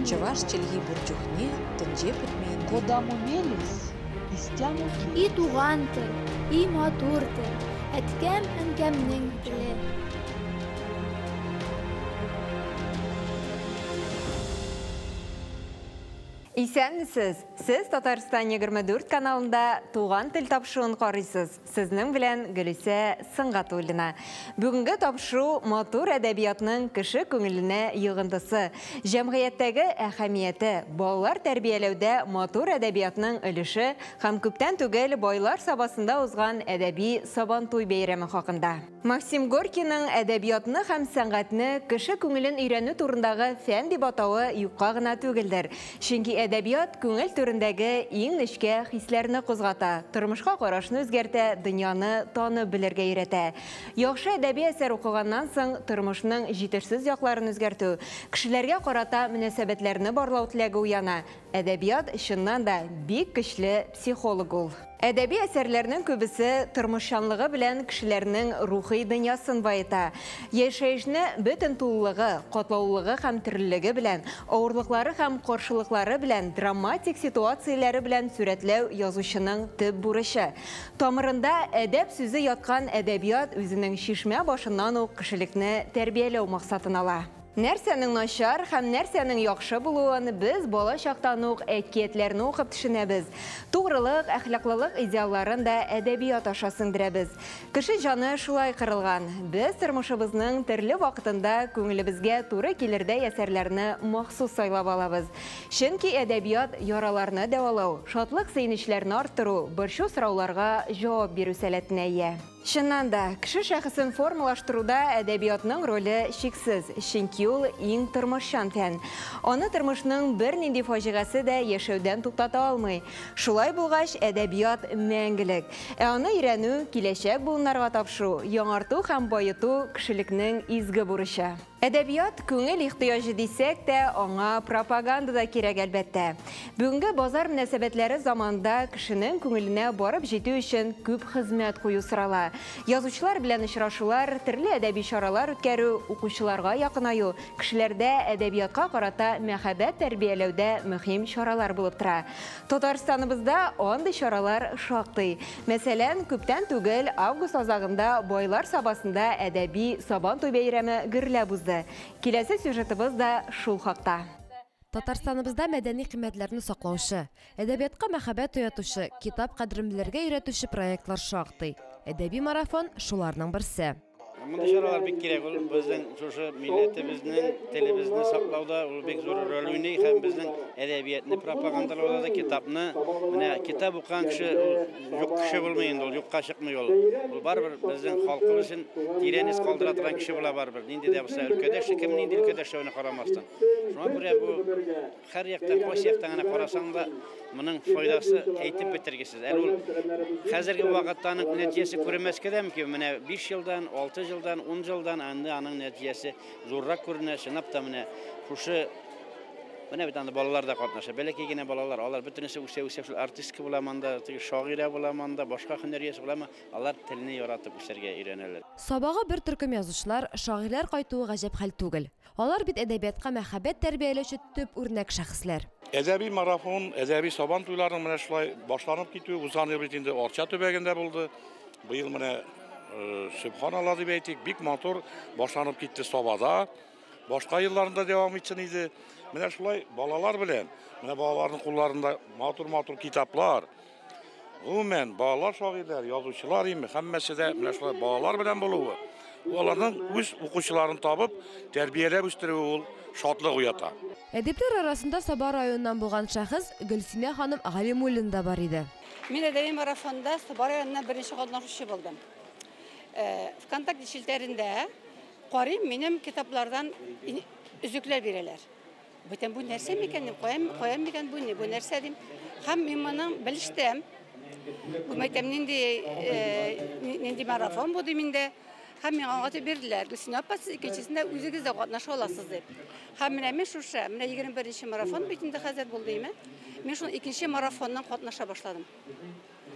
Чӑваш чӗлхи пур чухне тӗнче пӗтмен. Кодамо мелесь, истямо И туган тел, и матур тел, әткәм-әнкәмнең теле. Исәнмесез! Сез Татарстан 24 каналында Туган тел тапшыруын карыйсыз. Сезнең белән Гөлүсә Сөнгатуллина. Бүгенге тапшыру матур әдәбиятның кеше күңеленә йогынтысы, җәмгыятьтәге әһәмияте, балалар тәрбияләүдә матур әдәбиятның өлеше һәм күптән түгел Байлар Сабасында узган әдәби Сабантуй бәйрәме хакында. Максим Горькийның әдәбиятны һәм сәнгатьне кеше күңелен өйрәнү турындагы фән дип атавы юкка гына түгелдер. Чөнки әдәбият күңел түрендәге иң нечкә хисләрне кузгата, тормышка карашны үзгәртә, дөньяны танып белергә өйрәтә. Яхшы әдәби әсәр укыганнан соң тормышның җитешсез якларын үзгәртү, кешеләргә карата мөнәсәбәтләрне барлау теләге уяна. Әдәбият чыннан да бик көчле психолог ул. Әдәби әсәрләрнең күбесе тормышчанлыгы белән кешеләрнең рухи дөньясын баета. Яшәешне бөтен тулылыгы, катлаулылыгы һәм төрлелеге белән, авырлыклары һәм каршылыклары белән, драматик ситуацияләре белән сурәтләү язучының төп бурычы. Тамырында әдәп сүзе яткан әдәбият үзенең чишмә башыннан ук кешелекне тәрбияләү максатын ала. Нәрсәнең начар һәм нәрсәнең яхшы булуын без бала чактан ук әкиятләрне укып төшенәбез. Тугрылык, әхлаклылык идеалларын да әдәбият аша сеңдерәбез. Кеше җаны шулай кырылган. Без тормышыбызның төрле вакытында күңелебезгә туры килердәй әсәрләрне махсус сайлап алабыз. Чөнки әдәбият яраларны дәвалау, шатлык-сөенечләрне арттыру, борчу сорауларга җавап бирү сәләтенә ия. Чыннан да, кеше шәхесен формалаштыруда әдәбиятның роле чиксез, чөнки ул иң тормышчан фән. Аны тормышның бернинди фаҗигасе дә яшәүдән туктата алмый. Шулай булгач, әдәбият мәңгелек. Ә аны өйрәнү, киләчәк буыннарга тапшыру, яңарту һәм баету кешелекнең изге бурычы. Әдәбият күңел ихтыяҗы дисәк тә, аңа пропаганда да кирәк әлбәттә. Бүгенге базар мөнәсәбәтләре заманында кешенең күңеленә барып җитү өчен күп хезмәт кую сорала. Язучылар белән очрашулар, төрле әдәби чаралар үткәрү, укучыларга якынаю, кешеләрдә әдәбиятка карата мәхәббәт тәрбияләүдә мөһим чаралар булып тора. Татарстаныбызда андый чаралар шактый. Мәсәлән, күптән түгел август азагында Байлар Сабасында әдәби Сабантуй бәйрәме гөрләп узды. Киләсе сюжетыбыз да шул хакта. Татарстаныбызда мәдәни кыйммәтләрне саклаучы, әдәбиятка мәхәббәт уятучы, китап кадерен белергә өйрәтүче проектлар шактый. Әдәби марафон шуларның берсе. Мондый чаралар бик кирәк. Ул безнең шушы милләтебезнең, телебезне саклауда ул бик зур роль уйный һәм безнең әдәбиятны пропагандалауда да китапны, менә китап укыган кеше ул юк кеше булмый инде, ул юкка чыкмый ул. Ул барыбер безнең халкыбыз өчен тирән эз калдыра торган кеше була барыбер. Нинди дә булса өлкәдә эшли, кем нинди өлкәдә эшләвенә карамастан. Шуңа күрә бу һәр яктан, кайсы яктан гына карасаң да, моның файдасы әйтеп бетергесез. Әле ул хәзерге вакытта аның нәтиҗәсе күренмәскә дә мөмкин. Менә 5 елдан, 6 елдан, 10 елдан анда аның нәтиҗәсе зуррак күренә. Чынлап та менә шушы менә бит анда балалар да катнаша. Бәләкәй генә балалар, алар бөтенесе үсә-үсә шул артистка була монда, теге шагыйрә була монда, башка һөнәр иясе була, алар телне яратып үсәргә өйрәнәләр. Сабага бер төркем язучылар, шагыйрьләр кайтуы гаҗәп хәл түгел. Алар бит әдәбиятка мәхәббәт тәрбияләүче төп үрнәк шәхесләр. Әдәби марафон, әдәби сабан туйларының менә шулай башланып китүе узган ел бит инде Арча төбәгендә булды. Быел менә сөбханалла дип әйтик, бик матур башланып китте Сабада. Башка елларында дәвам итсен иде. Менә шулай балалар белән, менә балаларның кулларында матур-матур китаплар. Гомумән, балалар шагыйрьләр, язучылар име, һәммәсе дә менә шулай балалар белән булуы. Аларның үз укучыларын табып, тәрбияләп үстерүе ул шатлык уята. Әдипләр арасында Саба районыннан булган шәхес Гөлсинә ханым Галимуллина да бар иде. Мин әдәби марафонда Саба районыннан беренче катнашучы булдым. ВКонтакте челтәрендә карыйм, минем китаплардан өзекләр бирәләр. Бүтән бу нәрсә микән дим, каян микән бу, бу нәрсә дим. Һәм мин моның белештем. Бу мәйтәм нинди марафон бу дим инде. Һәм миңа аңлатып бирделәр. Гөлсинә апа, сез икенчесендә үзегез дә катнаша аласыз дип. Һәм менә мин шушы, менә 21 марафон бит инде хәзер булды име? Мин шул икенче марафоннан катнаша башладым.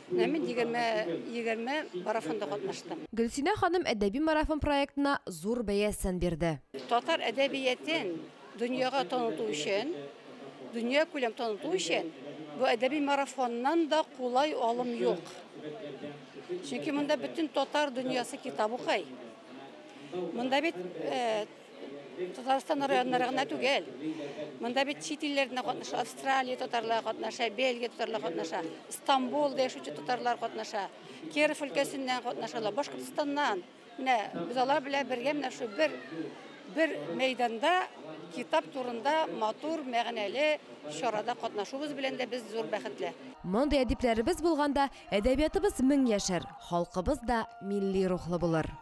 Менә мин 20, 20 марафонда катнаштым. Гөлсинә ханым әдәби марафон проектына зур бәясен бирде. Татар әдәбиятын дөньяга таныту өчен, дөнья күләм таныту өчен бу әдәби марафоннан да кулай алым юк. Чөнки монда бөтен татар дөньясы китап укый. Монда бит Татарстан районнары гына түгел. Монда бит чит илләрдән катнаша, Австралия татарлары катнаша, Бельгия татарлары катнаша, Стамбулда яшәүче татарлар катнаша, Киров өлкәсеннән катнашалар, Башкортстаннан. Менә без алар белән бергә менә шу бер мәйданда китап турында матур, мәгънәле чарада катнашуыбыз белән дә без зур бәхетле. Мондый әдипләребез булганда әдәбиятыбыз мең яшәр, халкыбыз да милли рухлы булыр.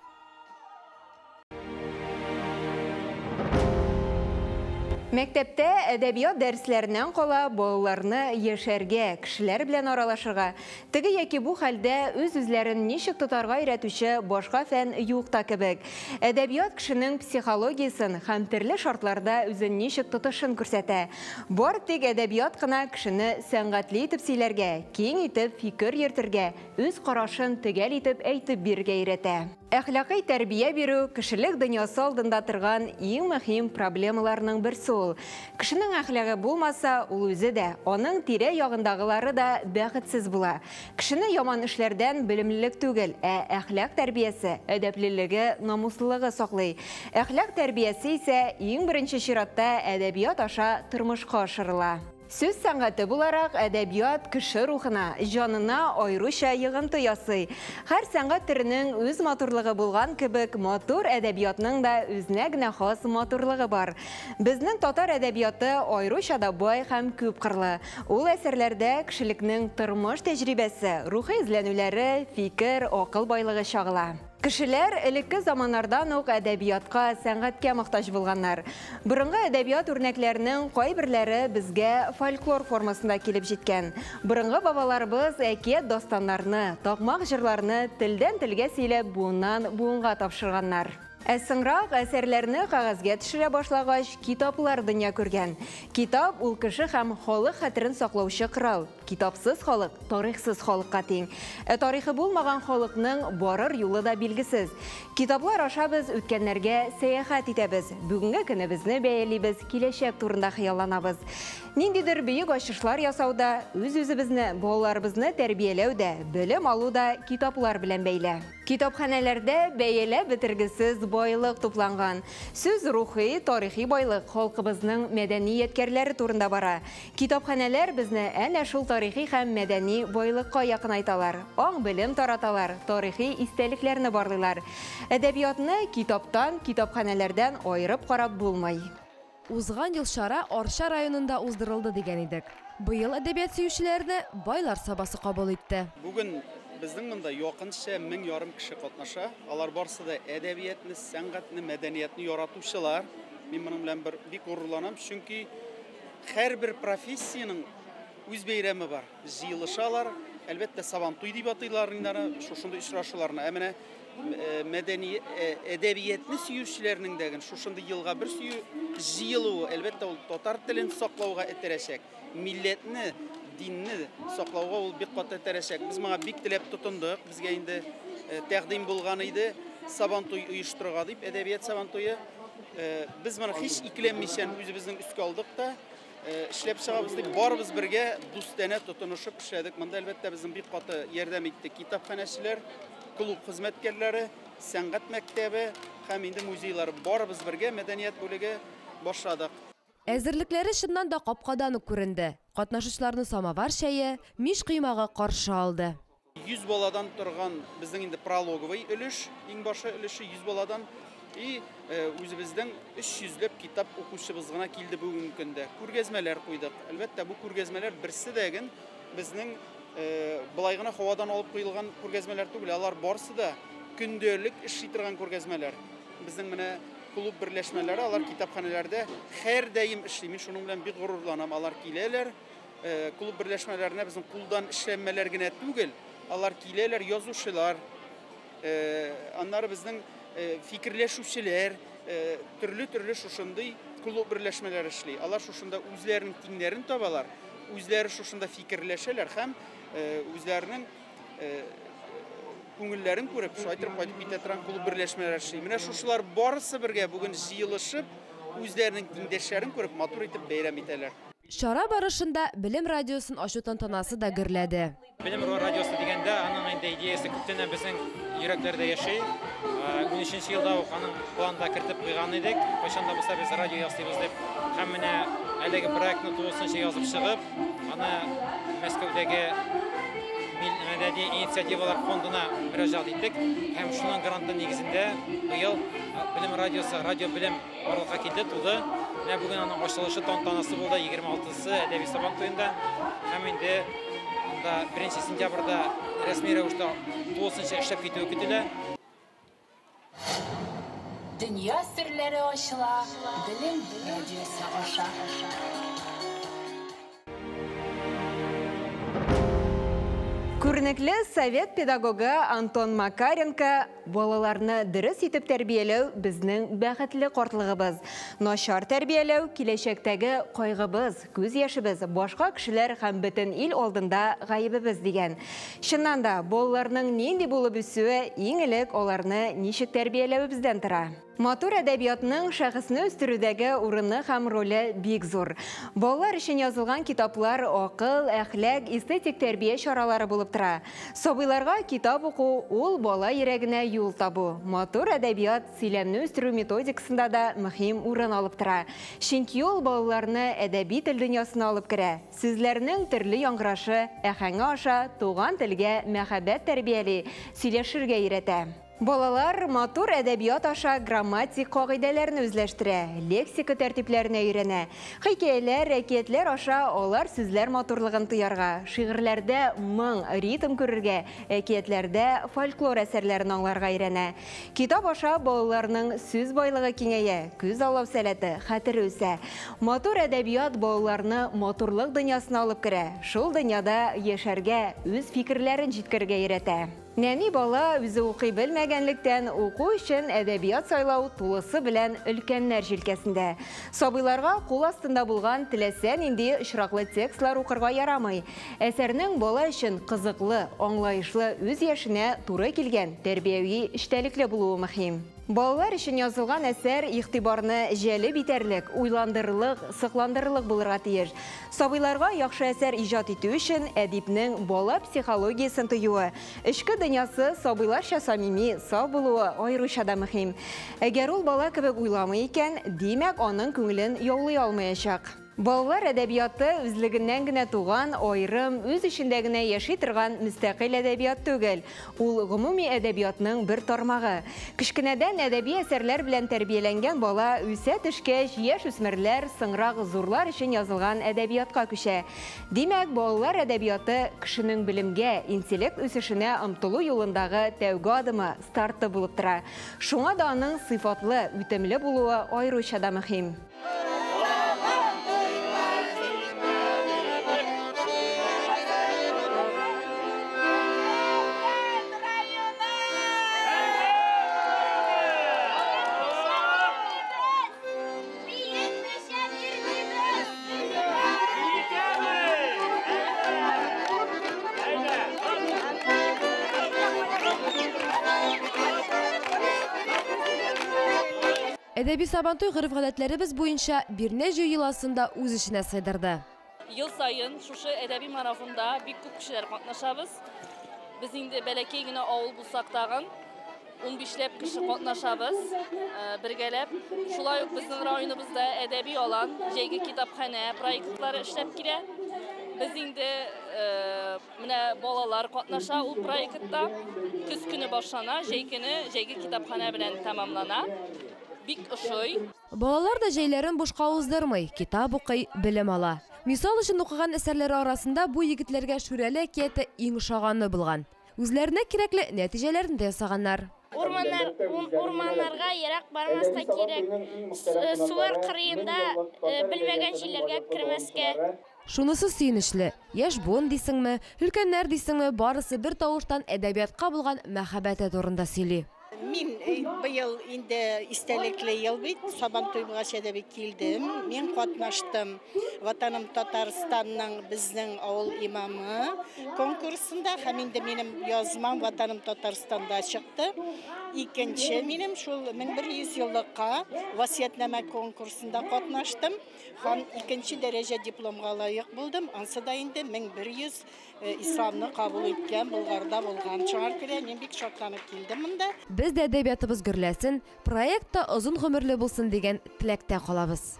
Мәктәптә әдәбият дәресләреннән кала балаларны яшәргә, кешеләр белән аралашырга, теге яки бу хәлдә үз-үзләрен ничек тотарга өйрәтүче башка фән юк та кебек. Әдәбият кешенең психологиясен һәм төрле шартларда үзен ничек тотышын күрсәтә. Бар тик әдәбият кына кешене сәнгатьле итеп сөйләргә, киң итеп фикер йөртергә, үз карашын төгәл итеп әйтеп бирергә өйрәтә. Әхлакый тәрбия бирү кешелек дөньясы алдында торган иң мөһим проблемаларның берсе ул. Кешенең әхлагы булмаса, ул үзе дә, аның тирә ягындагылары да бәхетсез була. Кешене яман эшләрдән белемлелек түгел, ә әхлак тәрбиясе, әдәплелеге, намуслылыгы саклый. Әхлак тәрбиясе исә иң беренче чиратта әдәбият аша тормышка ашырыла. Сүз сәнгате буларак әдәбият кеше рухына, җанына аеруча йогынты ясый. Һәр сәнгать төренең үз матурлыгы булган кебек, матур әдәбиятның да үзенә генә хас матурлыгы бар. Безнең татар әдәбияты аеруча да бай һәм күпкырлы. Ул әсәрләрдә кешелекнең тормыш тәҗрибәсе, рухи эзләнүләре, фикер, акыл байлыгы чагыла. Кешеләр элекке заманнардан ук әдәбиятка, сәнгатькә мохтаҗ булганнар. Борынгы әдәбият үрнәкләренең кайберләре безгә фольклор формасында килеп җиткән. Борынгы бабаларыбыз әкият дастаннарны, такмак җырларны телдән телгә сөйләп буыннан буынга тапшырганнар. Ә соңрак әсәрләрне кәгазьгә төшерә башлагач, китаплар дөнья күргән. Китап ул кеше һәм халык хәтерен саклаучы корал. Китапсыз халык тарихсыз халыкка тиң. Ә тарихы булмаган халыкның барыр юлы да билгесез. Китаплар аша без үткәннәргә сәяхәт итәбез. Бүгенге көнебезне бәялибез, киләчәк турында хыялланабыз. Ниндидер бөек ачышлар ясауда, үз-үзебезне, балаларыбызны тәрбияләү дә, белем алу да китаплар белән бәйле. Китапханәләрдә бәяләп бетергесез байлык тупланган. Сүз рухи, тарихи байлык, халкыбызның мәдәни ядкәрләре турында бара. Китапханәләр безне әнә шул тарихи һәм мәдәни байлыкка якынайталар, аң-белем тараталар, тарихи истәлекләрне барлыйлар. Әдәбиятны китаптан, китапханәләрдән аерып карап булмый. Узган ел чара Арча районында уздырылды дигән идек. Быел әдәбият сөючеләрне Байлар Сабасы кабул итте. Бүген безнең монда якынча 1500 кеше катнаша. Алар барсы да әдәбиятны, сәнгатьне, мәдәниятне яратучылар. Мин моның белән бер бик горурланам, чөнки һәрбер профессиянең үз бәйрәме бар. Җыелышалар, әлбәттә, Сабантуй дип атыйлар инде шушындый очрашуларны. Ә менә мәдәни әдәбиятны сөючеләрнең дә шушындый елга бер сөю җыелуы, әлбәттә, ул татар телен саклауга этәрәчәк, милләтне, динне саклауга ул бик каты этәрәчәк. Без моңа бик теләп тотындык. Безгә инде тәкъдим булган иде Сабантуй оештырырга дип, әдәбият Сабантуе. Без моны һич икеләнмичә үзебезнең өскә алдык та эшләп чыгабыз дип, барыбыз бергә дустанә тотынышып эшләдек. Монда әлбәттә безнең бик каты ярдәм итте китапханәчеләр, клуб хезмәткәрләре, сәнгать мәктәбе һәм инде музейлар. Барыбыз бергә мәдәният бүлеге башладык. Әзерлекләре чыннан да капкадан ук күренде. Катнашучыларны самовар чәе, мич коймагы каршы алды. 100 баладан торган безнең инде прологовый өлеш, иң башы өлеше 100 баладан. И үзебезнең 300ләп китап укучыбыз гына килде бүгенге көндә. Күргәзмәләр куйдык. Әлбәттә, бу күргәзмәләр берсе дә ген безнең былай гына һавадан алып куелган күргәзмәләр түгел, алар барсы да көндәлек эшли торган күргәзмәләр. Безнең менә клуб берләшмәләре, алар китапханәләрдә һәрдаим эшли. Мин шуның белән бик горурланам. Алар киләләр, клуб берләшмәләренә безнең кулдан эшләнмәләр генә түгел, алар киләләр, язучылар, аннары безнең фикерләшүчеләр, төрле-төрле шушындый клуб берләшмәләре эшли. Алар шушында үзләренең тиңнәрен табалар, үзләре шушында фикерләшәләр һәм үзләренең Күңелләрен күреп, шулай итеп кайтып китә торган клуб берләшмәләр эшли. Менә шушылар барысы бергә бүген җыелышып, үзләренең тиңдәшләрен күреп, матур итеп бәйрәм итәләр. Чара барышында Белем радиосын ачу тантанасы да гөрләде. Белем радиосы дигәндә, аның инде идеясы күптәннән безнең йөрәкләрдә яши. 13 елда ук аның планда кертеп куйган идек. Кайчан да булса без радио ясыйбыз дип. Һәм менә әлеге проектны тулысынча язып чыгып, аны Мәскәүдәге мәдәни инициативалар фондына мөрәҗәгать иттек. Һәм шуның гранты нигезендә быел Белем радиосы, радио белем барлыкка килде, туды. Менә бүген аның ачылышы тантанасы булды, 26-сы Әдәби Сабан туенда. Һәм инде анда 1 сентябрьдә рәсми рәвештә тулысынча эшләп китүе көтелә. Дөнья серләре ачыла Белем радиосы аша. Күренекле совет педагогы Антон Макаренко балаларны дөрес итеп тәрбияләү безнең бәхетле картлыгыбыз. Начар тәрбияләү киләчәктәге кайгыбыз, күз яшебез, башка кешеләр һәм бөтен ил алдында гаебебез дигән. Чыннан да, балаларның нинди булып үсүе иң элек аларны ничек тәрбияләвебездән тора. Матур әдәбиятның шәхесне үстерүдәге урыны һәм роле бик зур. Балалар өчен язылган китаплар акыл, әхлак, эстетик тәрбия чаралары булып тора. Сабыйларга китап уку ул бала йөрәгенә юл табу. Матур әдәбият сөйләмне үстерү методикасында да мөһим урын алып тора. Чөнки ул балаларны әдәби тел дөньясына алып керә. Сүзләрнең төрле яңгырашы, әһәңе аша туган телгә мәхәббәт тәрбияли, сөйләшергә өйрәтә. Балалар матур әдәбият аша грамматик кагыйдәләрне үзләштерә, лексика тәртипләренә өйрәнә. Хикәяләр, әкиятләр аша алар сүзләр матурлыгын тоярга, шигырьләрдә моң, ритм күрергә, әкиятләрдә фольклор әсәрләрен аңларга өйрәнә. Китап аша балаларның сүз байлыгы киңәя, күз аллау сәләте, хәтере үсә. Матур әдәбият балаларны матурлык дөньясына алып керә. Шул дөньяда яшәргә, үз фикерләрен җиткерергә өйрәтә. Нәни бала үзе укый белмәгәнлектән уку өчен әдәбият сайлау тулысы белән өлкәннәр җилкәсендә. Сабыйларга кул астында булган теләсә нинди очраклы текстлар укырга ярамый. Әсәрнең бала өчен кызыклы, аңлаешлы, үз яшенә туры килгән тәрбияви эчтәлекле булуы мөһим. Балалар өчен язылган әсәр игътибарны җәлеп итәрлек, уйландырырлык, сыкландырырлык булырга тиеш. Сабыйларга яхшы әсәр иҗат итү өчен әдипнең бала психологиясен тоюы, эчке дөньясы сабыйларча самими, саф булуы аеруча да мөһим. Әгәр ул бала кебек уйламый икән, димәк, аның күңелен яулый алмаячак. Балалар әдәбияты үзлегеннән генә туган, аерым, үз эчендә генә яши торган мөстәкыйль әдәбият түгел. Ул гомуми әдәбиятның бер тармагы. Кечкенәдән әдәби әсәрләр белән тәрбияләнгән бала үсә төшкәч, яшь үсмерләр, соңрак зурлар өчен язылган әдәбиятка күчә. Димәк, балалар әдәбияты кешенең белемгә, интеллект үсешенә омтылу юлындагы тәүге адымы, старты булып тора. Шуңа да аның сыйфатлы, үтемле булуы аеруча да мөһим. Әдәби Сабантуй гореф-гадәтләребез буенча бирнә җыю йоласын да үз эченә сыйдырды. Ел саен шушы әдәби марафонда бик күп кешеләр катнашабыз. Без инде бәләкәй генә авыл булсак тагын 15ләп кеше катнашабыз, бергәләп. Шулай ук безнең районыбызда әдәби алан, җәйге китапханә проектлары эшләп килә. Без инде менә балалар катнаша ул проектта. Көз көне башлана, җәй көне җәйге китапханә белән тәмамлана. Бик ошый. Балалар да җәйләрен бушка уздырмый, китап укый, белем ала. Мисал өчен укыган әсәрләре арасында бу егетләргә Шүрәле әкияте иң ошаганы булган. Үзләренә кирәкле нәтиҗәләрен дә ясаганнар. Урманнарга ерак бармаска кирәк. Сулар кырыенда белмәгән җирләргә кермәскә. Шунысы сөенечле, яшь буын дисеңме, өлкәннәр дисеңме, барысы бер тавыштан әдәбиятка булган мәхәббәте турында сөйли. Мин быел инде истәлекле ел бит, Сабантуй булгач әдәби килдем. Мин катнаштым Ватаным Татарстанның безнең авыл имамы конкурсында һәм инде минем язмам Ватаным Татарстанда чыкты. Икенче минем шул 1100 еллыкка васыятьнамә конкурсында катнаштым һәм икенче дәрәҗә дипломга лаек булдым. Ансы да инде 1100 исламны кабул иткән Болгарда булган. Шуңа күрә мин бик шатланып килдем монда. Без дә әдәбиятыбыз гөрләсен, проект та озын гомерле булсын дигән теләктә калабыз.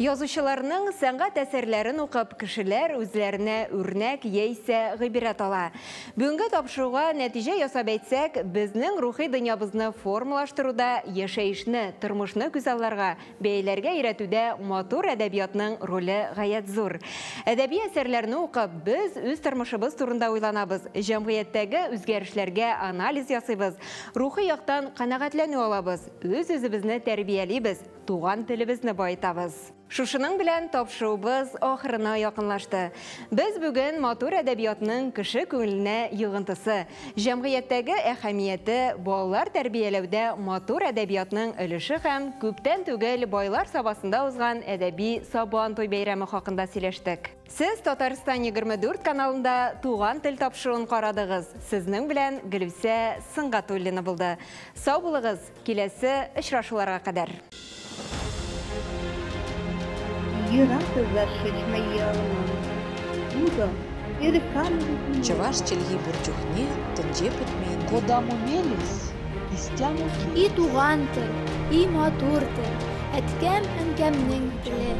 Язучыларның сәнгать әсәрләрен укып, кешеләр үзләренә үрнәк яисә гыйбрәт ала. Бүгенге тапшыруга нәтиҗә ясап әйтсәк, безнең рухи дөньябызны формалаштыруда, яшәешне, тормышны күзалларга, бәяләргә өйрәтүдә матур әдәбиятның роле гаять зур. Әдәби әсәрләрне укып, без үз тормышыбыз турында уйланабыз, җәмгыятьтәге үзгәрешләргә анализ ясыйбыз, рухи яктан канәгатьләнү алабыз, үз-үзебезне тәрбиялибез, туган телебезне баетабыз. Шушының белән тапшыруыбыз ахырына якынлашты. Без бүген матур әдәбиятның кеше күңеленә йогынтысы, җәмгыятьтәге әһәмияте, балалар тәрбияләүдә матур әдәбиятның өлеше һәм күптән түгел Байлар Сабасында узган әдәби Сабантуй бәйрәме хакында сөйләштек. Сез Татарстан 24 каналында Туган тел тапшыруын карадыгыз. Сезнең белән Гөлүсә Сөнгатуллина булды. Сау булыгыз, киләсе очрашуларга кадәр. Чӑваш чӗлхи пур чухне тӗнче пӗтмен. Кодамо мелесь, истямо И туган тел, и матур тел, әткәм-әнкәмнең теле.